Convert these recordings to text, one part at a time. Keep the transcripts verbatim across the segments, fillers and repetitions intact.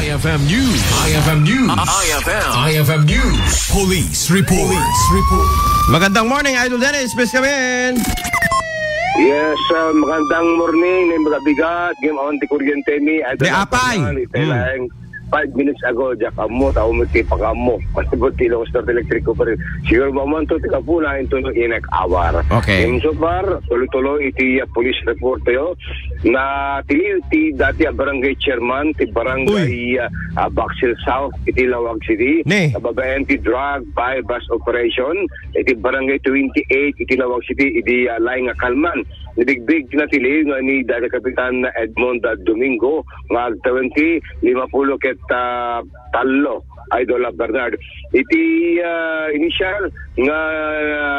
I F M News. I F M News. I F M. I F M News. Police report. Police report. Magandang morning, Idol Dennis. Please come in. Yes, uh, magandang morning. Ni magabigat, game on ti kuryente mi. Idol Di apay. Bernal, iti Hmm. lang five minutes ago, Jack Ammo, tao mo ti pag-ammo. Ano ba ti Ilocos Norte Electric Corporation? Siguro mamanto ti kapuna, into no inek awar. Okay. And so far, tuloy-tuloy iti, uh, police report tayo. Natiliw ti dati a barangay chairman ti barangay, Uy. ah, ah, Baxil South iti Laoag City. Ne. Kababaen ti drug buy-bust operation iti barangay twenty-eight iti Laoag City idi, ah, laing a kalman. Nibigbig ti natiliw nga ni dati Kapitan Edmond Domingo nga agtawen ti lima pulo ket, ah, tallo, Idol Bernard. Iti, ah, initial nga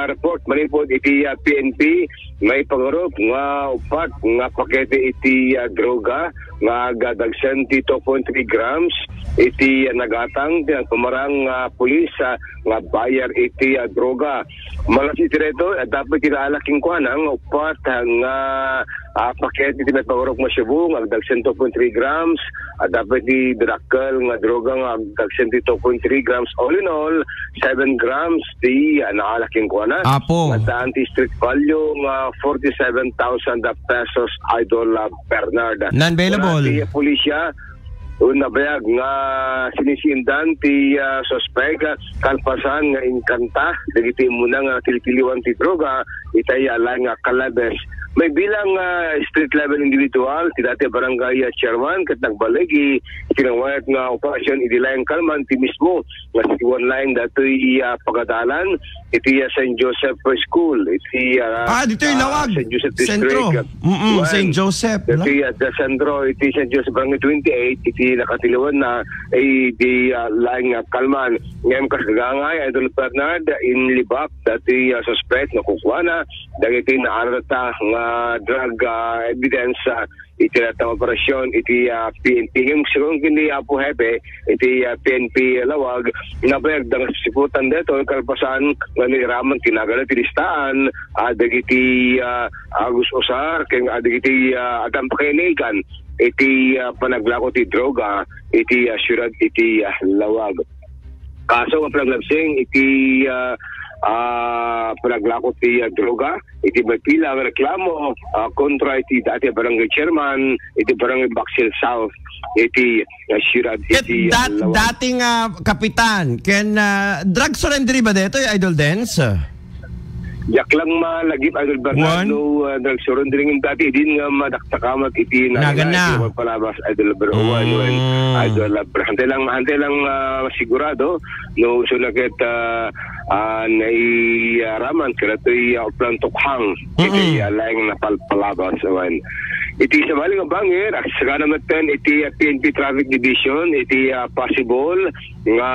report manipod iti, ah, P N P, maipangarup nga upat nga pakete iti, ah, droga nga agdagsen ti two point three grams iti, ah, nagatang ti nagpamarang nga pulis, ah, nga buyer iti, ah, droga. Malas iti daytoy, adda pay ti naala kenkuana nga upat, ah, nga, ah, pakete ti maipangarup nga shabu nga agdagsen two point three grams, adda pay ti dakkel nga droga nga agdagsen ti two point three grams. All in all, seven grams ti, ah, naala kenkuana. Apo. Nga addaan ti street value nga forty-seven thousand pesos, Idol, ah, Bernard. Non-bailable. Kuna ti pulisya, un nabayag nga sinisiindan ti, ah, suspek, ah, kalpasan nga inkanta dagiti immuna nga tiltiliwan ti droga itay, ah, laing a kalabes. Maibilang, ah, street level individual ti dati barangay, ah, chairman ket nagbaligi iti nawayaat nga operasyon idi laing kalman ti mismo nga siwan laing datoy, ah, pagadalan iti, ah, Saint Joseph School, iti, ah, Ah, ditoy ah, Laoag. Saint Joseph Sentro. District. Mm-mm, Well, Saint Joseph, no? Ditoy, ah, the Sentro, iti Saint Joseph Barangay twenty-eight, iti nakatiliwan na, eh, di, ah, laing, ah, kalman. Ngem kas gagangay, Idol Bernard, inlibak dati, ah, suspect nga kukuana dagiti naarata nga drug, ah, evidence, ah, iti dayta nga operasyon iti, ah, P N P. Ngem sigun ken ni Apo Hepe iti, ah, P N P Laoag, nabayag nga siputan daytoy kalpasan nga nairaman ti nagada ti listaan, ah, dagiti, ah, agus-usar ken, ah, dagiti, ah, addan pakainigan iti, ah, panaglako ti droga iti, ah, siudad iti, ah, Laoag. Kaso nga panaglabsing iti, ah, ah, panaglako ti, ah, droga iti maipila nga reklamo, ah, kontra iti dati a barangay chairman iti barangay Baxil South iti, ah, siudad Ket iti, ah, dat-, Laoag. Dating, ah, kapitan, ken, ah, drug surrender ba daytoy, Idol Dens? Diak lang malagip, Idol Bernard, Juan? No, ah, drug surrender ngem dati, din nga madaktakamat iti Naga nagana, na. Iti mapalabas, Idol Bernard, Juan, Juan, Mm. Idol Bernard. Hantay lang, hantay lang, ah, sigurado, no, so na ket, ah, ah, naiaraman, kadatoy, ah, uplan tukhang, Mm-mm. iti, ah, laing napalpalabas, Juan. Iti sabali nga bangir, agsakana metten iti, ah, P N P Traffic Division, iti, ah, possible nga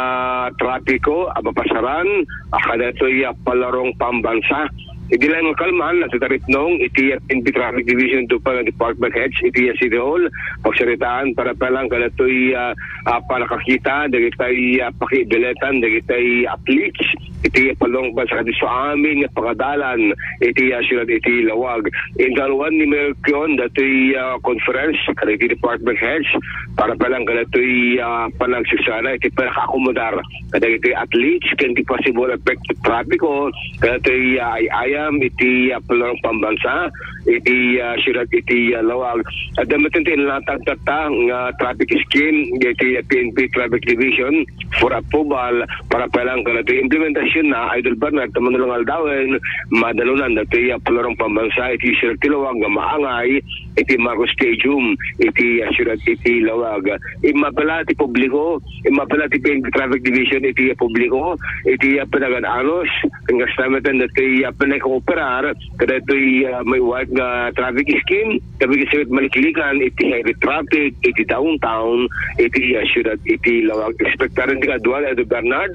trapiko a mapasaran, ah, kadatoy, ah, palarong pambansa. Iti laing nga kalman, nasa taripnong, iti, ah, P N P Traffic Division, tupad nga department heads, iti, ah, City Hall, pagsaritaan, para palang kadatoy, ah, ah, panakakita, dagitay, ah, pakibiletan, dagitay athletes, iti palarong pambansa, kadatoy amin nga pagadalan, iti, ah, siudad, iti Laoag. Intaruan ni Mayor Kion datoy, ah, conference kadagiti department heads para palang kadatoy, ah, panagsaksakana iti panakaakomodar kadagiti athletes ken ti possible effect ti trapiko kadatoy, ah, ay-ayam iti, ah, palarong pambansa iti, ah, siudad iti, ah, Laoag. Adda metten ti inlatag tatta nga traffic scheme iti P N P Traffic Division for approval para palang kadatoy implementasyon na, Idol Bernard, ta mano lang aldawen, madalunan datoy, ah, palarong pambansa iti siudad ti Laoag nga maangay iti Marcos Stadium iti, ah, siudad iti Laoag. Immapela ti publiko, immapela ti P N P Traffic Division iti, ah, publiko, iti, ah, panagan-anos, ken kasta metten datoy, ah, panagkooperar kadatoy, ah, maiwat nga traffic scheme, tapno ket maliklikan iti heavy traffic iti downtown, iti, ah, siudad iti Laoag. Ekspektaren ti kaduan, Idol Bernard,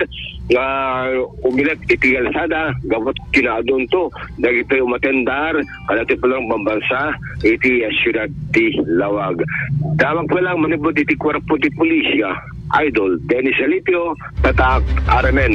nga umilet iti kalsada, gapu ti kinaadunto dagitoy umatendar kadatoy palarong pambansa iti, ah, siudad ti Laoag. Damag pa lang manipud iti kuerpo ti pulisya, Idol Dennis Alitio, Tatak, R M N.